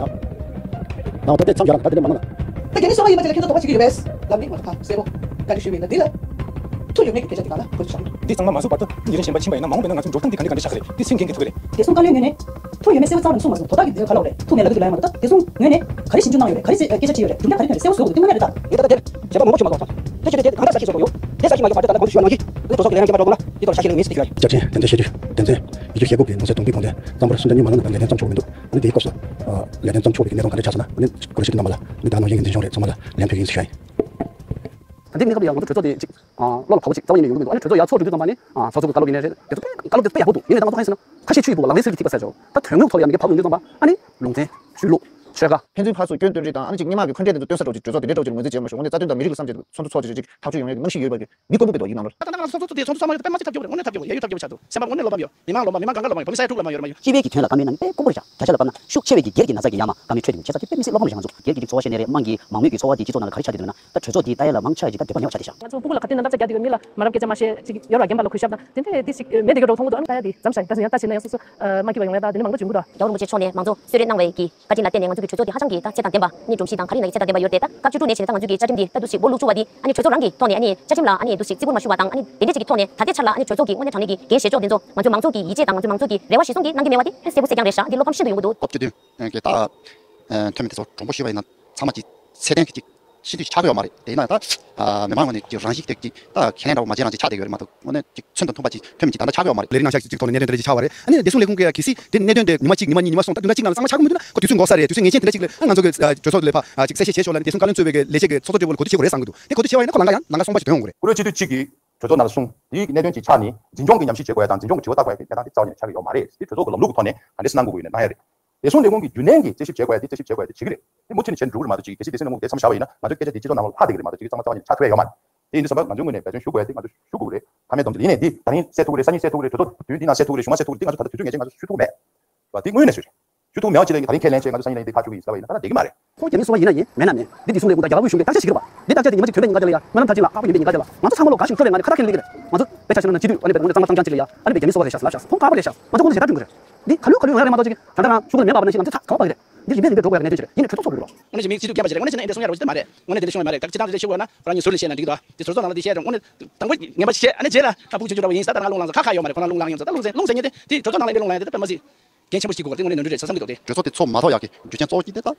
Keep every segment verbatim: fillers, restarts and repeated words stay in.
ཡང་། ནང་ད་ལྟའི་མཚམས་སྦྱར་ལ་ད་དེ་ནས་མ་ནང་ལ། ད་རྒྱ་མི་གསོ་བ་ཡིན་པ་ཅིག་ལ་ཁྱེད་ཚོ་དོགས་པ་བྱེད་ཀྱི་ཡོད་པས། ལམ་ནི་ང་ཚོ་ད་གསལ་པོ་བཀའ་འདྲི་ཞུས་པ་ཡིན་ན། འདི་ལ་ཐུགས་ཡོད་མེད་ཀྱི་སྐད་ཆ་དེ་གང་ལ་གོ་ཆགས་ཀྱི་འདུག་འདི་ཚང་མ་མ་བཟོས་བར་དུ་འདི་རིང་གཞན་པ་ཕྱིན་པ་ཡིན་ན་མ་འོངས་པ་ན་ང་ཚོ་འགྲོ་སྟངས་འདི་ག་འདྲ་ག་འདྲ་ཆགས་ཀྱི་རེད། འདི་སེམས་འགན་འཁྱེར་ཐུབ་ཀྱི་རེད། བདེ་སྲུང་བཀའ་བློན་ངོས་ནས་ཐུགས་ཡོད་མེད་གསལ་པོ་རྩ་བ་ནས་གསུངས་མ་སོང་། དོ་བདག་གིས་འདི་ག་ལབ་རེད། ཐུགས་མེད་ལབ་ཀྱི་འདུག་ལབ་ཡ་མ་གཏོགས་བདེ་སྲུང་ངོས་ནས་ག་རེ་ཞིབ་འཇུག་གནང་ཡོད་རེད། ག་རེ་ཞིག་སྐད་ཆ་བྱས་ཡོད་རེད། གྲུབ་འབྲས་ག་རེ་ཐོན་ཡོད་རེད། གསལ་པོ་གསལ་པོ་གསུང་གི་འདུག་འདི་ནང་ལ་རེད་ད། ཡ་ད་ད་དེར་ཞེ་པོ་མང་པོ་ཐོན། དེ་ཆེད་དུ་དེ་གང་ལྟར་ས་ཞིག་བཟོ་དགོས་ཡོད། དེ་ས་ཞིག་མ་ཡོད་བར་དུ་ད་ལྟ་གོང་དུ་ཞུས་པ་ནང་བཞིན་དེ་ཚོ་སོགས་ཀྱི་ལས་རིམ་རྒྱས་པ་འགྲོ་གོང་ལ་འདི་ཐོག་ས་ཞིག་ལས་ངེས་ཟིན་དུ་ཞུ་ཡ་ཡིན། བསྐྱར་ཞིབ་ཆེན་དོན་ཚན་ཞེ་དྲུག་དོན་ཚན་ཉི་ཤུ་རྩ་དགུ་རེ་ནང་བདེན་དོན་རྩོམ་ཆོག་མི་འདུག་ཨ་ནི་དེའི་སྐབས་སུ་ལས་དོན་རྩོམ་ཆོག་མི་འདུག་ཨ་ནི་དེའི་སྐབས་སུ་ལས་དོན་རྩོམ་ཆོག་པའི་གནས་སྟངས་ག་འདྲ་ཆགས་སོང་ན། ཨ་ནི་གོ་སྒྲིག་ཞུ་མཁན་རྣམ་པ་ལ་ཨ་ནི་ད་ནང་བཞིན་གྱི་འཛིན་སྐྱོང་རེད། ཚང་མ་ལ་ལན་ཕུལ་གྱི་ཡིན་ཟེར་ཞུ་ཡ་ཡིན། ད་འདི་གནས་སྐབས་ལ་ཡང་ང་ཚོ་གྲོས་ཚོགས་དེ་ཅིག་བློ་ལ་བབས་པོ་ཅིག་རྩ་བ་ཉིད་ནས་ཡོང་གི་མི་འདུག་ཨ་ནི་གྲོས་ཚོགས་ཡར་ཚོགས་འགྲོ་དུས་ཙམ་པ་ནི་ཚོགས་གཙོ་གི་བཀའ་སློབ་ཡིན་ནའི་རེད། བདེ་སྲུང་བཀའ་སློབ་ཡིན་ནའི་རེད། དེ་ཚོ་གང་ལ་འདུག་སྟེ་བཀའ་སློབ་དེ་ནས་དཔེ་ཡག་པོ་འདུག་ཡིན་ནའི་ད་ང་ཚོ་གང་ཡིན་ཟེར་ན་ཁ་ཤས་ཆུ་ཡི་སྦུག་ལ་ལག་ལེན་ཟེར་གྱི་ཐིགས་པ་ཟེར་ཆོག་ད་དོན་དངོས་ཐོག་ལ་ཡང་ནི་བབས་ཡོང་དུས་ཙམ་པ་ཨ་ནི་ལུང་ཚན། ཆོས་ལུགས། ཆོལ་ཁ། ཕན་ཚུན་ཕར་ཚུར་སྐྱོན་སྟོན་རིགས་དང་། ཨ་ནི་ཅིག་སྔོན་མ་གི་འཁོན་འགྲས་དེ་ཚོ་སྟོན་ས་འདྲ་བོ་ཅིག་གྲོས་ཚོགས་དེ་འདྲའི་འདྲ་བོ་ཅིག་ལ་ངོས་འཛིན་བྱས་མ་ཤོག་འོ་ནས་རྩ་དོན་དང་མི་རིགས་ཀྱི་བསམ་འཆར་ཚོ་ཚོགས་ཚོགས་ཅིག་ཅིག་ཐག་གཅོད་ཡོང་ཡག་གི་རྣམ་ཤེས་ཡོད་པ་གི་མི་དཀོན་པོ་དེ་ཚོ་ཡིན་ནམ་ལོ། ད་ལྟ་ང་ཚོ་ཚོགས་གཙོ་དེ་ཚོགས་གཙོ་ཚང་མ་ཡོད་པས་དཔེ་མ་སྲིད་ཐབས་སྐྱོ་པོ་རེད། དངོས་གནས་ཐབས་སྐྱོ་པོ་ཡ་ཡོད་ཐབས་སྐྱོ་པོ་ཆགས་འདུག་སེམས་པ་དངོས་གནས་བློ་ཕམ་ཡོད། མི་མང་ལོ་མང་མི་མང་གང་ག་ལོ་མང་ཡོད། མི་མང་སྤྱི་པའི་གི་དོན་ལ་བཀའ་མོལ་གནང་ནས་དཔེ་དཀོན་པོ་རེད་ཤག་བརྒྱ་ཆ་ལ་བབས་ན་ཤུགས་ཆེ་བའི་གི་སྒེར་གྱི་ན་ཚ་གི་ཡ་མ་བཀའ་མོལ་འཕྲོད་བསྟེན་ཆེ་ས་དེ་དཔེ་མི་སྲིད་བློ་ཕམ་རེད་ཤག་ང་ཚོ་སྒེར་གྱི་ཅིག་ཚོར་བ་བཤད་ནའི་རེད། དམངས་ཀྱི་མང་མོས་ཀྱི་ཚོར་བ་དེ་སྤྱི་ཚོགས་ནང་ལ་ག་རེ་ཆགས་བསྡད་འདུག་ན། ད་གྲོས་ཚོགས་འདི་ལྟ་ཡ་ལ་མང་ཆེ་བ་ཅིག་ད་བདེ་བ་ཉོབ་ཆགས་བསྡད་ཤག་ང་ཚོ་ཕྲུ་གུ་ལ་ག་དུས་ནང་ལྟར་བྱ་རྒྱུ་ཡོད་མི་ལ་མ་རབས་སྐད་ཆ་མ་བཤད་ཅིག་ཡོད་ར་རྒན་པ་ལ་གུས་ཞབས་དང་དེ་འདྲས་དེ་ཅིག་མེད་དེ་རྒྱུ་འགྲོ་མཐོང་གི་འདུག་ཨ་ནི་ད་ཡ་དེ་མཚམས་བཞག་ད་ཟིན་ཡང་ད་ཟིན་ན་ཡང་སོ་སོ་མ་སྐྱིད་པ་ཡོང་ལེ་ད་དེ་འདྲས་མང་པོ་བྱུང་གི་འདུག་རྒྱལ་བ་རིན་པོ་ཆེ་མཆོག་ནས་མང་གཙོ་གསོལ་རས་གནང་བའི་གི་བཀའ་དྲིན་ལ་བརྟེན་ནས་ང་ཚོ་གི་གྲོས་ཚོགས་འདི་ཧ་ཅང་གི་ད་ཚད་དང་ལྡན་པ་ནི་སྒྲོམ་གཞི་དང་ག་རེ་ཡིན་ན་ཡང་ཚད་དང་ལྡན་པ་ཡོད་རེད། ད་བཀའ་བཅུ་དྲུག་ནས་བྱས་ནས་ད་ང་ཚོ་གི་བཅའ་ཁྲིམས་འདི་ད་འདུག་ཞིག་སྦོ་ལུག་བཅུག་པ་འདི་ཨ་ནི་གྲོས་ཚོགས་རང་གི་ཐོག་ནས་ཨ་ནི་བཅའ་ཁྲིམས་ལ་ཨ་ནི་འདུག་ཞིག་བརྩི་བཀུར་མ་ཞུ་བ་དང་ཨ་ནི་དེ་འདྲས་ཅིག་གི་ཐོག་ནས་ད་ལྟའི་ཆར་ལ་ཨ་ནི་གྲོས་ཚོགས་ཀྱི་དངོས་གནས་དྲང་གནས་ཀྱི་འགན་བཞེས་ཕྱོགས་འདི་ཚོ་ང་ཚོ་མང་གཙོ་གི་ཡིད་ཆེས་དང་ང་ཚོ་མང་གཙོ་གི་རེ་བ་གཞིར་བཟུང་གི་གནང་གི་མེད་པ་དེ་ཨ་ནི་གསལ་པོ་གསལ་རྐྱང་རེད་ཤག་འདི་བློ་ཕམ་ཤིན་ཏུ་ཡོང་གི་འདུག་སྐབས་བཅུ་བདུན་གྱི་ད་ཐོན་མི་དེ་ཚོ་དྲང་པོ་ཞུས་པ་ཡིན་ན་ཚང་མ་གྱི་ཚད་ལྡན་གྱི་ཅིག་ཤིན་ཏུ་ཆགས་ཡོད་མ་རེད། དེ་ཡིན་ན་ད་མི་མང་ངོས་ནས་ཀྱི་རང་བཞིན་དེ་ཀྱི་ད་ཁས་ལེན་འདྲ་བོ་མ་བྱེད་རང་བྱེད་ཆགས་བསྡད་ཡོད་རེད་མ་གཏོགས་དངོས་གནས་ཀྱི་ཚོན་དང་མཐུན་པ་ཅིག་ཐོན་མི་ཅིག་ད་ལྟ་ཆགས་ཡོད་མ་རེད། ལས་རིགས་རྣམ་གཞག་ཅིག་ཐོག་ནས་གནད་དོན་དེ་འདྲ་ཅིག་ཆགས་པ་རེད། ཨ་ནི་བདེ་སྲུང་ལས་ཁུངས་ཀྱིས་གལ་སྲིད་དེ་གནད་དོན་དེ་ཉི་མ་གཅིག་ཉི་མ་གཉིས་ཉི་མ་གསུམ་ད་བདུན་ཕྲག་གཅིག་ནང་ལ་གཙང་མ་ཆགས་ཀྱི་མི་འདུག་ན་ཁོ་དུས་ཚོད་འགོར་ས་རེད། དུས་ཚོད་ངེས་ཅན་དེ་འདྲ་ཅིག་ལ་ང་ཚོ་གི་གྲོས་ཚོགས་ལས་ཕར་ཅིག་གསལ་བཤད་བྱེད་ཆོག་ལབ་ནས་བདེ་སྲུང་བཀའ་བློན་གཙོས་པའི་གི་ལས་བྱེད་ཀྱི་ཚོགས་གཙོ་འདྲ་བོ་ལ་གོ་བསྡུར་བྱེད་དགོས་རེད་བསམ་གྱི་འདུག་དེ་གོ་བསྡུར་བྱས་པ་ཡིན་ན་ཁོ་ལང་ཀ་ཡང་ལང་ཀ་སོང་པ་ཞིག་ཐོན་ཡོང་གི་རེད། བཀུར་འོས་སྤྱི་འཐུས་གཅིག་གིས་གྲོས་ཚོགས་ནང་ལ་གསུངས། དེའི་གནད་དོན་ཅིག་ཆགས་ནས་འཛིན་སྐྱོང་གི་ཉམས་ཞིབ་བྱེད་དགོས་ཡ་དང་འཛིན་སྐྱོང་གི་དྲི་བ་བཏང་དགོས་ཡ་གི་གནས་སྟངས་དེ་རྩ་བ་ཉིད་ནས་ཆགས་ཀྱི་ཡོད་མ་རེད། དེ་གྲོས་ཚོགས་ཀྱི་ལམ་ལུགས་ཀྱི་ཐོག་ནས་ག་འདྲས་སེ་གནང་དགོས་ཀྱི་ཡོད་ནའི་གནང་ཡ་རེད། བདེ་སྲུང་ལས་ཁུངས་ཀྱི་རྒྱུན་ལྡན་གྱི་རྩད་ཞིབ་བྱེད་དགོས་ཡ་དེ་རྩད་ཞིབ་བྱེད་དགོས་ཡ་དེ་བྱེད་ཀྱི་རེད། དེ་མུ་མཐུད་ནས་བྱས་ནས་འགྲོ་གི་རེད་མ་གཏོགས་ཅིག་གལ་སྲིད་བདེ་སྲུང་ལས་ཁུངས་དེ་མཚམས་བཞག་པ་ཡིན་ན་ང་ཚོ་སྐད་ཆ་དེ་སྤྱི་ཚོགས་ནང་ལ་ལྷག་བསྡད་ཀྱི་རེད་མ་གཏོགས་ཅིག་གཙང་མ་རྩ་བ་ཉིད་ནས་ཆགས་ཐུབ་ཡ་ཡོད་མ་རེད། དེ་ཡིན་དུས་ཙམ་པ་ང་ཚོའི་ངོས་ནས་འབད་བརྩོན་ཞུ་དགོས་ཡ་དེ་ང་ཚོ་ཞུ་དགོས་ཀྱི་རེད། ཕ་མའི་སྡོམ་རྩིས་ཡིན་ནའི་འདི་ད་རིང་གསལ་ཐུབ་ཀྱི་རེད། སང་ཉིན་གསལ་ཐུབ་ཀྱི་རེད། དུས་འདི་ནང་གསལ་ཐུབ་ཀྱི་རེད། གཞུག་མ་གསལ་ཐུབ་ཀྱི་རེད། འདི་ང་ཚོ་ད་ལྟ་དུས་ཚོད་ངེས་ཅན་ང་ཚོ་ཞུ་ཐུབ་མེད། བ་འདི་དངོས་གནས་ཞུ་རེད། ཞུ་ཐུབ་མེད་པ་ཅིག་ལ་ད་རིང་ཁས་ལེན་བྱས་ང་ཚོ་སང་ཉིན་ལ་འདི་ཁ་ཕྱོགས་ཀྱི་ཟེར་བ་ཡིན་ན་ད་ལྟ་འགྲིག་གི་མ་རེད། ཁོང་རྒྱ་མིའི་སོ་པ་ཡིན་ན་ཡིན་མེད་ན་མེད། འདི་བདེ་སྲུང་ལས་ཁུངས་དང་རྒྱལ་བ་དབུས་གཞུང་གིས་བརྟག་དཔྱད་བྱེད་ཀྱི་རེད་པ། འདི་བརྟག་དཔྱད་དེ་ཉི་མ་གཅིག་ཐོན་པའི་ང་ཚོ་ལས་རིམ་ནང་བཞག་ཡ། སྔོན་ལ་ཐབས་ཅིག་ལ་ཁག་པོ་ཡིན་པའི་ཉེན་ཁ་ཅིག་ལ་ང་ཚོ་ཚང་མ་ལོ་དགའ་ཞིང་སྤྲོ་བའི་ངང་ནས་ཁ་ཐག་ཁས་ལེན་གྱི་རེད། ང་ཚོ་དཔེ་ཆ་བཞག་ན་སྤྱི་འཐུས་ཨ་ནི་བོད་ནང་གཙང་མ་རྐྱང་རྐྱང་ཅིག་ལ་ཡ། ཨ་ནི་བོད་རྒྱ་མི་སོ་པ་རེད་ཤག་ཟེར་ལབ་ཤག་ཁོང་ཁག་པོ་རེད་ཤག་ང་ཚོ་ཁོང་ཚོ་ཞེ་དྲག་སྐྲག་གི་རེད། འདི་ཁ་ལུས་ཁ་ལུས་ཡོང་ཡ་རེད་མ་གཏོགས་ཅིག་ད་ལྟ་རང་ཕྲུ་གུ་ལ་མེད་པ་ན་ཞིག་ང་ཚོ་ཚ་ག་པ་གི་རེད། འདི་རིམ་པས་རིམ་པས་འགྲོ་དགོས་ཡ་གི་གནད་དོན་ཅིག་རེད། ཡིན་ནའི་གྲོས་ཚོགས་ཚོགས་དགོས་རེད་པ། དངོས་གནས་ཅིག་མི་སྤྱི་འཐུས་རྒན་པ་ཅིག་རེད། དངོས་གནས་ཅིག་ན་འདི་འདྲ་གསུང་ཡ་རོགས་ཅིག་ད་མ་རེད། དངོས་གནས་འདི་འདྲ་གསུང་ཡ་མ་རེད། ད་ཅི་ད་འདི་འདྲ་ཤེས་རོགས་དངོས་གནས་དང་པོ་ཉན་པ་ཅིག་བྱས་ཨ་ནི་རྗེས་ལ་ད་ཕྲུ་གུ་ཆུང་ཆུང་འདྲ་བོ་ཡིན་ས་ད་ང་ལུང་ལངས་ས་ཁ་ཁ་ཡོད་མ་རེད། ཁོ་རང་ལུང་ལངས་ཡོང་ས་ད་ལུང་ཟེར་ལུང་ཟེར་ཉན་དེ་དེ་གྲོས་ཚོགས་ནང་ལ་ཡིན་པའི་ལུང་ལངས་ཡ་དེ་ད་དཔེ་མ་སྲིད་འགན་ཆེན་པོ་ཞིག་དགོས་རེད། དེ་དངོས་གནས་ནོར་འཁྲུལ་རེད། ས་བསམ་གྱི་འདུག་སྟེ། གྲོས་ཚོགས་དེ་ཚོགས་མ་ཐུབ་ཡག་གི་རྒྱུ་རྐྱེན་གཙོ་བོ་གཅིག་དེ་ད་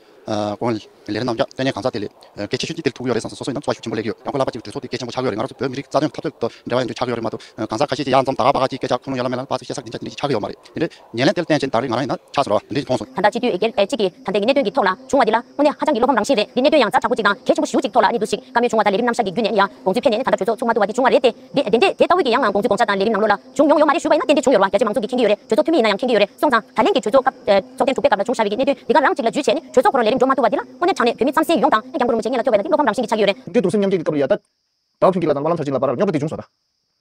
ལས་རིམ་རྣམ་གཞག་ལྟེ་གནས་གང་ཟག་དེ་ལས་གལ་ཆེ་ཤོས་གཅིག་དེ་ལ་ཐུག་ཡོད་རེད་བསམ་སོང་། སོ་སོ་ཡིན་ན་ཚོར་ཤུགས་ཆེན་པོ་སླེབས་ཀྱི་ཡོད། ཡང་ཁོ་ལབ་པ་ཅིག་གྲོས་ཚོགས་དེ་གལ་ཆེན་པོ་ཆགས་ཀྱི་ཡོད་རེད། ང་རང་ཚོ་བོད་མི་རིགས་རྩ་དོན་འཐབ་རྩོད་དང་འབྲེལ་བ་ཡོད་འདྲ་ཆགས་ཀྱི་ཡོད་རེད་མ་གཏོགས་གང་ཟག་ཁ་ཤས་ཀྱིས་ཡར་འཛོམས་ད་ག་ཕ་ག་ཅིག་སྐད་ཆ་ཁུངས་ལུང་ཡོད་ལ་མེད་ལ་ཕར་ཚུར་བཤད་ས་འདི་འདྲ་ཅིག་ཆགས་ཀྱི་ཡོད་མ་རེད། དེ་འདྲ་ཉེར་ལེན་དེ་ལ་བརྟེན་བྱས་ད་རེས་ང་རང་ཡིན་ན་ཆགས་སོང་ར། འདི་འདྲ་ཅིག་མཐོང་སོང་། ད་ལྟ་སྤྱི་འཐུས་སྒེར་གཅིག་གིས་ད་ལྟའི་གནད་དོན་གྱི་ཐོག་ལ་བྱུང་བ་འདི་ལ་དངོས་གནས་ཧ་ཅང་གི་བློ་ཕམ་རང་བཞིན་རེད། འདི་གནད་དོན་ཡང་ཛ་དྲག་པོ་གཅིག་དང་གལ་ཆེན་པོ་ཞེ་པོ་གཅིག་ཐོག་ལ་ཨ་ནི་འདུག་ཞིག་བཀའ་མོལ་བྱུང་བ་དང་ལས་རིམ་རྣམ་གཞག་གི་བརྒྱུད་ནས་ཨ་ནི་ཡང་དགོངས་ཚུལ་ཕེབས་ནས་ཨ་ནི་ད་ལྟ་གྲོས་ཚོགས་ཚོགས་མ་ཐུབ་པ་འདི་བྱུང་བ་རེད་དེ། འདི་འདི་འདྲས་དེ་ལྟ་བུ་གི་ཡང་ང་དགོངས་ཚུལ་དགོངས་འཆར་དང་ལས་རིམ་ནང་ལོགས་ལ་བྱུང་མྱོང་ཡོད་མ་རེད་ཞུས་པ་ཡིན་ན་བསྟན་འདི་བྱུང་ཡོད་རེད་བ། རྒྱ་ཆེ་མང་ཚོགས་ཀྱིས་མཁྱེན་གྱི་ཡོད་རེད། གྲོས་ཚོགས་འཐུས་མི་ཡིན་ན་ཡང་མཁྱེན་གྱི་ཡོད་རེད། སོང་ཙང་ད་ལན་གྱི་གྲོས་ཚོགས་སྐབས་ཚོགས་ཐེངས་དྲུག་པའི་སྐབས་ལ་བྱུང་བཞག་པའི་གི་གནད་དོན་འདི་ག་རང་གཅིག་ལ་འཇུས་བྱས་ནས་གྲོས་ཚོགས་ཁོ་རང་ལས་རིམ་འགྲོ་མ་ཐུབ་པ་འདི་ལ་དངོས་གནས་དྲང་གནས་བོད་མི་རྩམ་ཟན་ཡོངས་དང་ཨ་རྒྱང་བཀོད་རིན་པོ་ཆེ་སྔོན་ལ་ཐོས་པ་ཡིན་ན་འདི་བློ་ཕམ་རང་བཞིན་གྱི་ཆགས་ཀྱི་ཡོད་རེད། འདི་གྲོས་ཚོགས་སུ་མཉམ་འབྲེལ་གྱི་སྐབས་ལ་ཡ་ད། ཟླ་བ་ཕུན་སྐྱིད་ལགས་དང་རྨ་ལམ་མཐར་ཕྱིན་ལགས་བར་རྙོག་དྲ་དེ་བྱུང་སོང་ད།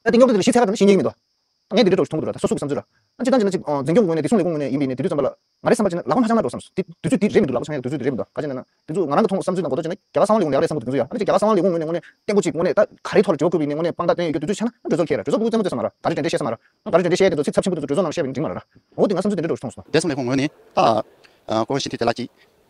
ད་དེ་རྙོག་དྲ་དེ་ལ་ཞིབ་ཚད་ག་ཙམ་ཞིབ་ཉན་གྱི་མི་འདུག་ད་ངས་འདི་འདྲ་འདྲ་ཞིག་མཐོང་གི་འདུག་ད་སོ་སོ་གི་བསམ་ཚུལ་ར། ཨ་སྤྱིར་བཏང་བྱས་ན་ཅིག་འཛིན་སྐྱོང་ངོས་ནས་བདེ་སྲུང་ལས་ཁུངས་ངོས་ནས་ཡིན་པའི་ནས་དེ་དུས་ཙམ་པ་ལ་ང་རའི་བསམ་པ་བྱས་ན་ལག་ལེན་ཧ་ཅང་དཀའ་འགྲོ་བསམ་སོང་། དེ་དུས་ཚོད་དེ་རེད་མི་འདུག་ལག་པ་འཆང་ཡག་དུས་ཚོད་དེ་རེད་མི་འདུག་ག་ཅི་ན་ན་དེ་ཚོ་ང་རང་གི་མཐོང་བསམ་ཚུལ་ནང་གོ་རྟོགས་བྱས་ན་རྒྱ་གར་གསང་བ་ལས་ཁུངས་ངོས་ནས་དངོས་གནས་བསྟན་པོ་གཅིག་ངོས་ནས་ད་ག་རེ་ཐོག་ལ་བྱེད་དགོས་ཀྱི་ཡིན་ནས་དངོས་གནས་དཔང་རྟགས་བསྟན་ཡོད་དུས་ཚོད་བྱས་ན་གྲོས་ཚོགས་ཁེལ་ར། གྲོས་ཚོགས་ཕུགས་བཙན་པོ་བཙན་པོ་བྱས་ས་མ་ར། ད་ག་རེ་དྲན་འདྲ་བཤད་ས་མ་ར། ད་ག་རེ་དྲན་འདྲ་བཤད་དེ་ཚོ་ཚིག་ཚབས་ཆེན་པོ་དེ་ཚོ་གྲོས་ཚོགས་ནང་བཤད་པ་ཡིན་འགྲིག་མ་ར་ར། འོ་དེ་ང་བསམ་ཚུལ་དེ་འདྲ་འདྲ་བོ་ཞིག་མཐོང་སོང་། བདེ་སྲུང་ལས་ཁུངས་ངོས་ནས་ད་ཨ་ཁོང་ཞི་བདེ་དེ་ལ་ཅིག་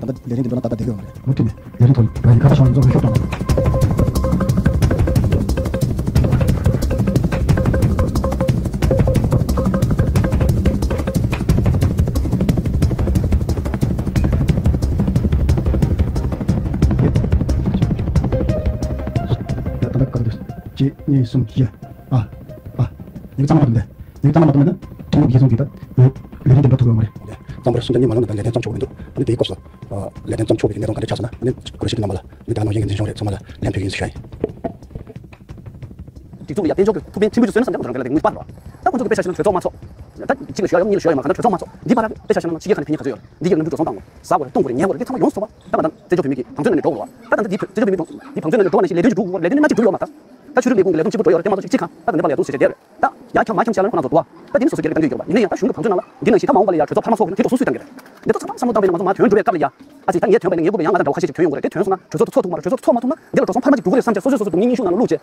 རེད། ད་ལྟ་ལས་རིམ་འདི་འགྲོ་ན་ཏག་ཏག་བསྡད་ཀྱི་ཡོད་མ་རེད། མུ་མཐུད་ནས་ལས་རིམ་ཐོག་ལ་ཡིན་ཁ་ཤས་ཤིག་འཛོམས་ཤོག་དང་། ད་ལྟ་ག་རེ་འདུག་གཅིག་གཉིས། གསུམ། བཞི། ཨ། ཨ། ཡིག་ཚང་མ་མ་བཏོན་ཏེ། ཡིག་ཚང་མ་མ་བཏོན་ན་ཐུན་མོང་གི་ཚོང་གི་ད་ལས་རིམ་དེ་འགྲོ་ཐུབ་ཡོད་མ་རེད། རྩོམ་པ་པོ་སུམ་ཆ་གཉིས་མ་ལོན་ན་ད་ལས་དོན་རྩོམ་ཆོག་གི་མི་འདུག་ཨ་ནི་དེའི་སྐབས་སུ་ལས་དོན་རྩོམ་ཆོག་པའི་གནས་སྟངས་ག་འདྲ་ཆགས་སོང་ན། ཨ་ནི་གུ་རུ་ཤྲཱི་ཀི་རྣམ་པ་ལ་ཨ་ནི་ད་ནང་བཞིན་གྱི་འཛིན་སྐྱོང་རེད། ཚང་མ་ལ་ལན་ཕུལ་གྱི་ཡིན་ཟེར་ཞུ་ཡ་ཡིན། སྒྲིག་འཛུགས་ལ་ཡ་དཔལ་འབྱོར་གྱི་ཐུགས་ཕན་ཚེ་འབུལ་གསོལ་ན་བསམ་ཀྱང་རང་གི་ལས་དོན་དངོས་སུ་སྤར་རོགས། ད་ཁོང་ཚོ་གི་དཔེ་ཆ་བཞག་ན་གྲོས་ཚོགས་མ་ཚོགས། ད་གཅིག་ལ་ཞུ་ཡ་ཡོད། གཉིས་ལ་ཞུ་ཡ་ཡོད་མ། གང་ལྟར་གྲོས་ཚོགས་མ་ཚོགས། འདི་བར་དཔེ་ཆ་བཞག་ན་ཕྱི་རྒྱལ་ཁག་ནས་ཕན་ཡོན་ག་ཚོད་ཡོད་རེད། འདི་ཡག་ལ་འགྲོ་སོང་བཏང་དགོས། ཟ་དགོས་རེད། བཏུང་དགོས་རེད། ཉལ་དགོས་རེད། འདི་ཚང་མ་ཡོངས་སུ་རྫོགས་པ་ད་ང་དང་བཙན་བྱོལ་བོད་མི་གི་བང་མཛོད་ནང་ནས་འགྲོ་དགོས་བ། ད་ད་ལྟ་འདི་བཙན་བྱོལ་བོད་མི་བང་འཛོད་ནང་འགྲོ་དགོས་བ། ད་ད་ཆོས་རིག་ལས་ཁུངས་ཀྱི་ལས་དོན་ཆེན་པོ་འགྲོ་ཡོད་རེད། དེ་མ་གཏོགས་ཅིག་གཅིག་གང་ད་ད་ནེ་པ་ལ་ཡ་ཏུ་སི་ཞེ་བསྡད་རེད། ད་ཡ་ཁྱམས་མ་ཁྱམས་ཆ་ལ་ཁོ་ན་ཚོ་འདུག་བ། ད་འདི་ནི་སོ་སོ་སྒེར་གྱི་གཏམ་རྒྱུད་ཡོད་པ་ཡིན་ན་ཡང་། ད་གཞུང་གི་བང་མཛོད་ནང་ལ་འདི་ནང་བཞིན་ད་མ་འོངས་པ་ལ་ཡ་གྲོས་ཚོགས་འཕར་མ་ཚོགས་དེ་ཐེངས་དྲུག་སུ་སུ་བཏང་གི་རེད། འདི་ཚོ་ཚང་མ་བསམ་བློ་བཏང་བས་ན་ང་ཚོ་མ་ཐོན་འགྲོ་བའི་སྐབས་ལ་ཡ། ཨ་ཙི་ད་ངས་ཐོན་པ་ཡིན་ན་ངའི་སྐུ་པ་ཡང་ང་དང་འདྲ་བ་ཁ་ཤས་ཤིག་ཐོན་ཡོང་གི་རེད། དེ་ཐོན་སོང་ན་གྲོས་ཚོགས་དེ་ཚོགས་ཐུབ་མ་རེད། གྲོས་ཚོགས་དེ་ཚོགས་མ་ཐུབ་ན་འདི་ལ་གྲོས་ཚོགས་འཕར་མ་ཅིག་དགོས་ཀྱི་རེད་བསམ་བྱས་སོ་སོས་སོ་སོ་སྡུག་བསྔལ་སྙིང་ཤུགས་ནང་ལ་བླུགས་བྱས།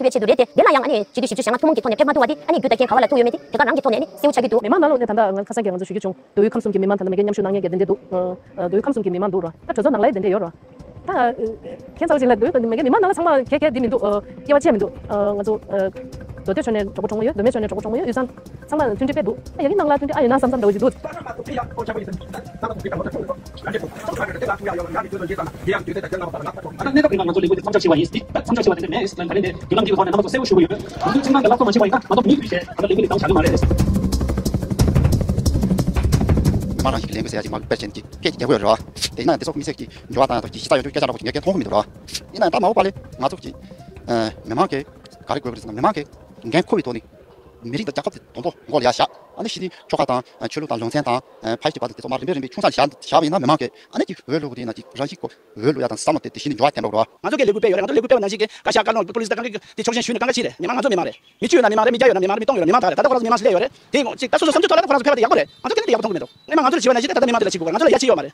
ཐུབ་པའི་ཆེད་དུ་རེད་དེ། དེ་ལ་ཡང་ཨ་ནི་བྱེད་དུས་བཞི་བཅུ་ཞེ་ལྔ་ཐུན་མོང་གི་ཐོག་ནས་ཕེབས་མ་ཐུབ་པ་དེ་ཨ་ནི་རྒྱུ་དང་རྐྱེན་ག་བ་ལ་ཐུག་ཡོད་མེད་དེ་དེ་ག་རང་གི་ཐོག་ནས་ཨ་ནི་གསལ་བོ་ཆགས་ཀྱི་འདུག། མི་མང་ནང་ལོགས་ནས་ད་ལྟ་ང་ཁ་སང་གི་ང་ཚོ་ཞུ་རྒྱུ་བྱུང་། མདོ་དབུས་ཁམས་གསུམ་གྱི་མི་མང་ད་ལྟ་མ་གི་མཉམ་ཞུགས་གནང་མཁན་གྱི་དེ་འདྲས་འདུག། ཨ། མདོ་དབུས་ཁམས་གསུམ་གྱི་མི་མང་འདུག་ར། ད་གྲོས་ཚོགས་ནང་ལ་ཡི་དེ་འདྲས་ཡོད་ར། ད་ཁྱེད་ཚོ་ཞིག་ལ་འདུག་མ་གི་མི་མང་ནང་ལ་ཚང་མ་གལ་གལ་འདི་མི་འདུག། ཨ། སྐྱེ་བ་ཆེ་མི་འདུག། ཨ། ང་ཚོ། ཨ། མདོ་སྟོད་ཕྱོགས་ནས་གྲོགས་པོ་གྲོགས་མོ་ཡོད། མདོ་སྨད་ཕྱོགས་ནས་གྲོགས་པོ་གྲོགས་མོ་ཡོད། དེ་ཚང་ཚང་མ་མཐུན་སྒྲིལ་དཔེ་འདུག། ཨ། ཡ་གི་ནང་ལ་མཐུན་སྒྲིལ་ཨ་ཡོད་ན་བསམ་བསམ་འདྲ་བོ་ཞིག་འདུག། ད་གནས་སྐབས་ནང་ང་ཚོ་ལས་འགུལ་འདི་མཚམས་འཇོག་བྱས་པ་ཡིན། འདི་མཚམས་འཇོག་བྱས་པ་དེ་འདྲ་མེད། ལན་བརྒྱུད་ལམ་འདི་ཐོག་ནས་རྣམ་པ་ཚོ་གསལ་པོ་ཞུ་གི་ཡོད། ང་ཚོ་ཁྱིམ་ཚང་གི་ལག་ཐོག་མ་བྱས་པ་ཡིན་ན་ང་ཚོ་མི་ཞིག་བྱས་ང་ཚོ་ལས་འགུལ་འདི་དང་བྱ་གི་མ་རེད། མི་མང་རང་བཞིན་གྱི་ལས་འགུལ་ཟེར་ཡ་ཅིག་མ་དཔེ་ཅན་གྱི་སྐད་ཀྱི་རྒྱལ་པོ་ཡོད་རེད་བ། དེ་ཡིན་ན་དེ་ཚོ་མི་སེར་གྱི་འགྱུར་བ་དང་ཡང་དག་གི་གཞི་རྩ་ཡོད་རྒྱུ་སྐད་ཆ་འདྲ་པོ་ཅིག་ངས་སྐད་མཐོང་གི་མི་འདུག་ར། ཡིན་ན་ཡང་ད་མ་འོངས་པ་ལས་ང་ཚོ་གི་མི་མང་གི་ག་རེ་དགོས་ཀྱི་རེད་ཟེར་ན། མི་མང་གི་འགན་ཁུར་བའི་ཐོག་ནས། མི་རིགས་དང་རྒྱལ་ཁབ་དེ་དང་པོ་མགོ་ལ་ཡར་བཞག། ཨ་ནི་གཞི་དེ་ཆོལ་ཁ་དང་ཆོས་ལུགས་དང་ལུང་ཚན་དང་ཕ་ཡུལ་གྱི་བར་དུ་དེ་ཚོ་མར་རིམ་པས་རིམ་པས་ཆུང་ས་ནས་བཞག་བཞག་པ་ཡིན་ན། མི་མང་གིས་ཨ་ནི་ཀྱི་འོས་བླུག་དེ་ན་ཅིག་རང་བཞིན་གྱི་འོས་བླུག་ཡ་དང་བསམ་བློ་དེ་དེ་བཞིན་འགྱུར་བ་ཐེབས་འགྲོ་གི་རེད་བ། ང་ཚོ་གི་ལས་འགུལ་སྤེལ་བ་རེད། ང་ཚོ་ལས་འགུལ་སྤེལ་བ་ནང་བཞིན་གྱི་བཀའ་ཤག་བཀའ་བློན་པོ་ལི་སི་དང་གང་གི་དེ་ཆོག་མཆན་ཞུས་ནས་གང་ག་ཕྱིན་རེད། མི་མང་ང་ཚོ་མི་མང་རེད། མི་བཅུ་ཡོད་ན་མི་མང་རེད། མི་བརྒྱ་ཡོད་ན་མི་མང་རེད། མི་སྟོང་ཡོད་ན་མི་མང་ད་རེད། ད་ལྟ་ཁོ་རང་ཚོ་མི་མང་ཞིག་སླེབས་ཡོད་རེད། དེ་ངོ་ཅིག་ད་སོ་སོ་བསམ་ཚུལ་ཐོག་ལ་ད་ཁོ་རང་ཚོ་ཕེབས་པ་དེ་ཡག་པོ་རེད། ང་ཚོ་དེ་འདྲ་ཡག་པོ་མཐོང་གི་མི་འདུག། ཨེ་མ་ང་ཚོ་ལ་བྱས་པ་ནང་བཞིན་ད་ལྟ་མི་མང་དེ་ལ་བྱེད་དགོས་པ། ང་ཚོ་ལ་ཡ་བྱེད་ཡོད་མ་རེད།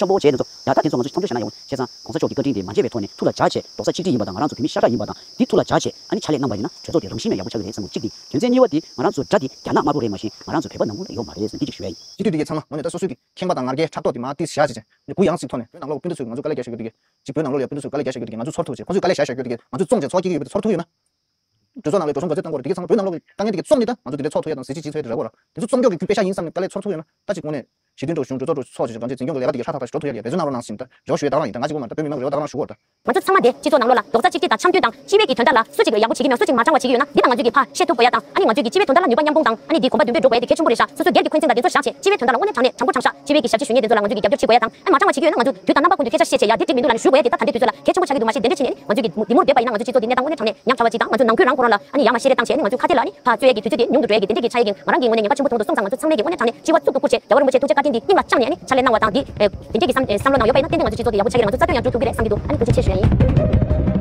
ཆགས་པོ་བྱས་དེ་ཚོ་ཡ། ད་དེ་ཚོ་ང་ཚོ་མཚམས་འཇོག་བྱས་ན་ཡག་པོ། བྱས་ཙང་གོང་ས་མཆོག་གི་བཀའ་དྲིན་དེ་མ་བརྗེད་པའི་ཐོག་ནས་ཐུགས་ལ་འཇགས་བྱས། རྡོག་རྩ་གཅིག་སྒྲིལ་ཡིན་པ་དང་། ང་རང་ཚོ་བོད་མི་ཤ་ཁྲག་ཡིན་པ་དང་། འདི་ཐུགས་ལ་འཇགས་བྱས། ཨ་ནི་ཕྱག་ལས་གནང་བ་ཡིན་ན་གྲོས་ཚོགས་དེ་རང་བཞིན་ནས་ཡག་པོ་ཆགས་ཀྱི་རེད་བསམ་འདུག་གཅིག་དེ། རྒྱུ་མཚན་གཉིས་པ་དེ་ང་རང་ཚོ་དགྲ་དེ་རྒྱ་ནག་དམར་པོ་རེད། མ་གཞི་ང་རང་ཚོ་བོད་པ་ནང་ཁུལ་ལ་ཡོད་མ་རེད་ཟེར། འདི་གཅིག་ཞུ་ཡ་ཡིན། སྤྱི་འཐུས་དེ་གའི་ཚང་མ་ངོས་ནས་ད་སོ་སོའི་གི་ཁེངས་པ་དང་ང་རྒྱལ་ཕྲག་དོག་དེ་མར་ཏིས་བཞག་བྱས་བྱས། གུ་ཡངས་ཤིག་ཐོག་ནས་བོད་ནང་ལོགས་སྤུན་ཟླ་ཚོས་ང་ཚོ་དཀའ་ལས་རྒྱག་བཞག་རྒྱུ་དེ་གའི། གཅིག་བོད་ནང་ལོགས་ལ་སྤུན་ཟླ་ཚོས་དཀའ་ལས་རྒྱག་བཞག་རྒྱུ་དེ་གའི། ང་ཚོ་ཚོར་ཐུབ་བྱས། ཁོ་ཚོས་དཀའ་ལས་རྒྱག་བཞག་རྒྱུ་དེ་གའི། ང་ཚོ་བཙོང་བྱས་ཚོགས་སྐྱིད་ཀྱི་ཡོད་པ་དེ་ཚོར་ཐུབ་ཡོད་ན། གྲོས་ཚོགས་ནང་ལ་འགྲོ་སོང་ག་ཚོད་བཏང་དགོས་རེད། དེ་གའི་ཚང་མ་བོད་ནང་ལོགས་ཀྱི་དཀའ་ངལ་དེ་གའི་བཙོང་ནས་ད་ང་ཚོ་དེ་འདྲའི་ཚོགས་ཐུབ་ཡ་དང་གཟི་བརྗིད་བྱེད་ཚུལ་དེ་རག་གོ་ར། དེ་ཚོ་བཙོང་སྐྱོང་གི་རྒྱུ་པེ་ཤ་ཡིན་བསམ་ནས་དཀའ་ལས་ཚོར་ཐུབ་ཡོད་ན། ད་གཅིག་གོང་ནས་ཞི་བདེ་འགྲོ་གཞུང་གྲོས་ཚོགས་འགྲོ་ཚོགས་བྱས་བྱས། གང་ཅི་འཛིན་སྐྱོང་གི་ལས་ཀ་དེ་གའི་ཧྲ་ཐག་ཐག་ཞུ་ཐུབ་ཡ་རེད། འབད་བརྩོན་གནང་རོགས་གནང་ཟེར་ད་རེ་བ་ཞུ་ཡས་ད་ག་རང་ཡིན། ད་ང་གཅིག་པོ་མ་རེད། ད་བོད་མི་མང་གི་རེ་བ་ད་ག་རང་ཞུ་གི་ཡོད་རེད་ད། ང་ཚོ་ཚང་མ་དེ་སྤྱི་ཚོགས་ནང་ལོགས་ལ་རྡོག་རྩ་གཅིག་སྒྲིལ་དང་འཆམ་མཐུན་དང་སྤྱི་པའི་གི་དོན་དག་ལ་སུ་གཅིག་ལ་ཡག་པོ་བྱེད་ཀྱི་ཡོད་ན། འདི་དང་ང་ཚོས་ཀྱི་ཕར་བཤད་ཐུབ་དགོས་ཡ་དང་། ཨ་ནི་ང་ཚོས་ཀྱི་སྤྱི་པའི་དོན་དག་ལ་ནུས་པ་མཉམ་སྤུངས་དང་། ཨ་ནི་འདི་གོམ་པ་མདུན་སྤོས་འགྲོ་དགོས་ཡ་དེ་གལ་ཆེན་པོ་རེད་ཤག་སོ་སོའི་སྒེར་གྱི་འཁོན་འཛིན་དང་དེ་ཚོ་བཞག་བྱས། སྤྱི་པའི་དོན་དག་ལ་དངོས་གནས་དྲང་གནས་དྲང་པོ་དྲང་བཞག་སྤྱི་པའི་གི་ཞབས་ཕྱི་ཞུ་མཁན་དེ་ཚོ་ལ་ང་ཚོས་ཀྱི་རྒྱབ་སྐྱོར་བྱེད་དགོས་ཡ་དང་། ཨ་ནི་མ་དྲང་བ་བྱེད་ཀྱི་ཡོད་ན་ང་ཚོས་དུས་དང་རྣམ་པ་ཀུན་ཏུ་སྐད་ཆ་བཤད་བྱས་ཡ། དེ་འགྲིག་མི་འདུག་ལབ་ནས་ཞུ་དགོས་ཡ་དེ་ད་ད་འདི་དུས་ཚོད་ལ་གལ་ཆེན་པོ་ཆགས་ཀྱི་འདུག་མ་གཞི། དེ་འདྲས་བྱས་ནས་ང་ཚོས་ཀྱི་མུ་མུ་མེད་པ་ཡིན་ན་ང་ཚོའི་སྤྱི་ཚོགས་འདི་གནས་སྟངས་དངོས་གནས་དྲང་གནས་ཉག་ཕྲ་བ་ཅིག་དང་། ང་ཚོ་ནང་ཁུལ་རང་ཁོ་རང་ལ་ཨ་ནི་ཡར་མར་བཤད་རེས་བཏང་བྱས། ཨ་ནི་ང་ཚོའི་ཁ་གཏད་ལ་ཨ་ནི་ཕར་རྩོད་ཡས་ཀྱི་དུས་ཚོད་དེ་ཉུང་དུ་འགྲོ་ཡས་ཀྱི་དེ་འདྲས་ཀྱི་ཆགས་ཡས་ཀྱི་ང་རང་གི་ངོས་ནས་ཉེན་ཁ་ཆེན་པོ་མཐོང་འདུག་སོང་ཙང་། ང་ཚོ་ཚང་མས་ཀྱི་དངོས་གནས་དྲང་གནས་སྤྱི་པ་གཙུག་ཏུ་བཀུར་བྱས། རྒྱལ་བ་རིན་པོ་ཆེ་ཐུགས་རྗེ་བཀའ་དྲིན་འདི་སྙིང་ལ་བཅངས་ནས་ཨ་ནི་ཕྱག་ལས་གནང་བ་དང་། འདི་ཨེ་དེ་འདྲས་ཀྱི་བསམ་ཨེ་བསམ་བློ་ནང་ཡོད་པ་ཡིན་ན་ཏན་ཏན་ང་ཚོའི་སྤྱི་ཚོགས་འདི་ཡག་པོ་ཆགས་ཀྱི་རེད། ང་ཚོ་རྩ་དོན་ཡང་སྒྲུབ་ཐུབ་ཀྱི་རེད་བསམ་གྱི་འདུག་ཨ་ནི་ཐུགས་རྗེ་ཆེ་ཞུ་ཡ་ཡིན།